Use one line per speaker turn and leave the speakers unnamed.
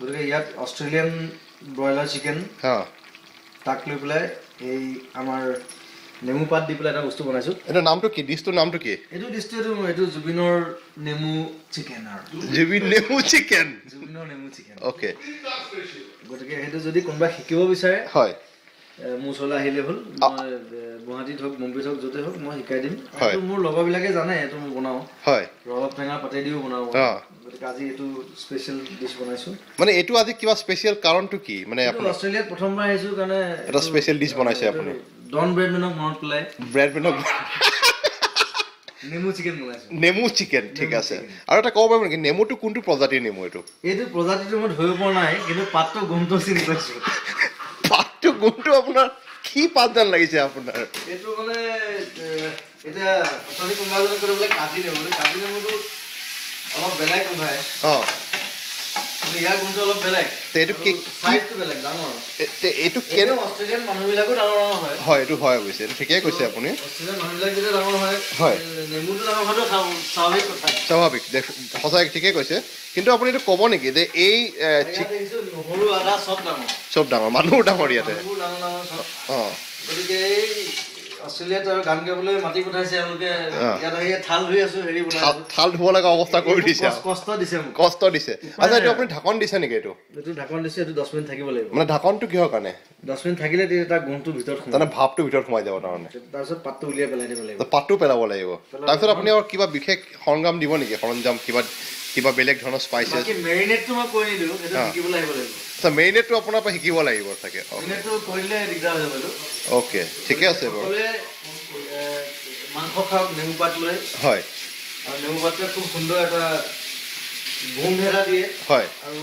গতিকে ইয়াত Australian broiler chicken তাক লৈ পেলাই এই আমাৰ নেমু পাত দি পেলাই এটা বস্তু বনাইছোঁ।
এইটো নামটো কি, ডিছটোৰ নামটো কি?
এইটো ডিছটো এইটো জুবিনৰ নেমু চিকেন আৰু
জুবিন নেমু চিকেন,
জুবিনৰ নেমু চিকেন।
অ'কে।
গতিকে সেইটো যদি কোনোবাই শিকিব বিচাৰে,
হয়,
মোৰ ওচৰলৈ আহিলে হ'ল। মই গুৱাহাটীত হওক, মুম্বাইত হওক, য'তে হওক মই শিকাই দিম। এইটো মোৰ লগৰবিলাকে জানে, এইটো মই বনাওঁ।
হয়,
ৰবাব টেঙা পাতে দিও বনাওঁ। গতিকে আজি এইটো স্পেচিয়েল ডিছ বনাইছোঁ।
মানে এইটো আজি কিবা স্পেচিয়েল কাৰণটো কি? মানে
আপুনি অষ্ট্ৰেলিয়াত প্ৰথমবাৰ আহিছোঁ কাৰণে
এটা স্পেচিয়েল ডিছ বনাইছে আপুনি।
ডন ব্ৰেডমেনক মনত পেলাই
ব্ৰেডমেনক
নেমু চিকেন বনাইছোঁ।
নেমু চিকেন, ঠিক আছে। আৰু এটা ক'ব পাৰিব নেকি নেমুটো কোনটো প্ৰজাতিৰ নেমু? এইটো
এইটো প্ৰজাতিটো মই ধৰিব পৰা নাই, কিন্তু পাতটো গোন্ধটো চিনি পাইছোঁ।
পাতটো গোন্ধটো আপোনাৰ কি পাত যেন লাগিছে আপোনাৰ?
এইটো মানে এতিয়া অথনি কোনোবা এজনে ক'লে বোলে কাজি নেমু, কাজি নেমুটো অলপ বেলেগ গোন্ধায়।
অঁ,
ইয়াৰ গোন্ধটো অলপ বেলেগ।
এইটো কি
চাইজটো বেলেগ, ডাঙৰ।
এইটো
অষ্ট্ৰেলিয়ান মানুহবিলাকো ডাঙৰ ডাঙৰ হয়।
হয়, এইটো হয় অৱশ্যে, এইটো ঠিকেই কৈছে আপুনি।
অষ্ট্ৰেলিয়ান মানুহবিলাক যেতিয়া ডাঙৰ হয়,
হয়,
নেমুটো ডাঙৰ হোৱাটো স্বাভাৱিক কথা।
স্বাভাৱিক, সঁচাকৈ ঠিকেই কৈছে। কিন্তু আপুনি এইটো ক'ব নেকি যে এই
নহৰু আদা চব ডাঙৰ,
চব ডাঙৰ, মানুহো ডাঙৰ ইয়াতে।
অঁ, গতিকে এই অষ্ট্ৰেলিয়াত আৰু গান গাবলৈ মাতি পঠাইছে এওঁলোকে, ইয়াত আহি থাল ধুই আছো, হেৰি বনাই
থাল ধুব লগা অৱস্থা কৰি দিছে,
কষ্ট দিছে,
কষ্ট দিছে। আচ্ছা, এইটো আপুনি ঢাকন দিছে নেকি? এইটো
এইটো ঢাকন দিছে, এইটো 10 মিনিট থাকিব লাগিব।
মানে ঢাকনটো কিহৰ কাৰণে?
10 মিনিট থাকিলে তেতিয়া তাৰ গোন্ধটো ভিতৰত সোমাই,
তাৰমানে ভাপটো ভিতৰত সোমাই যাব। তাৰমানে
তাৰপিছত পাতটো উলিয়াই পেলাই দিব লাগিব।
পাতটো পেলাব লাগিব। তাৰপিছত আপুনি আৰু কিবা বিশেষ সৰঞ্জাম দিব নেকি? সৰঞ্জাম কিবা কিবা বেলেগ ধৰণৰ স্পাইচেছ?
মেৰিনেটটো মই কৰি নিদিওঁ, সেইটো শিকিবলৈ আহিব লাগিব।
আচ্ছা, মেৰিনেটটো আপোনাৰ পৰা শিকিব লাগিব চাগে।
মেৰিনেটটো কৰিলে দিগদাৰ হৈ যাব এইটো।
অ'কে, ঠিকে আছে বাৰু।
মাংস খাওক নেমু পাত লৈ।
হয়,
আৰু নেমু পাতটোৱে খুব সুন্দৰ এটা গোন্ধ এটা দিয়ে।
হয়,
আৰু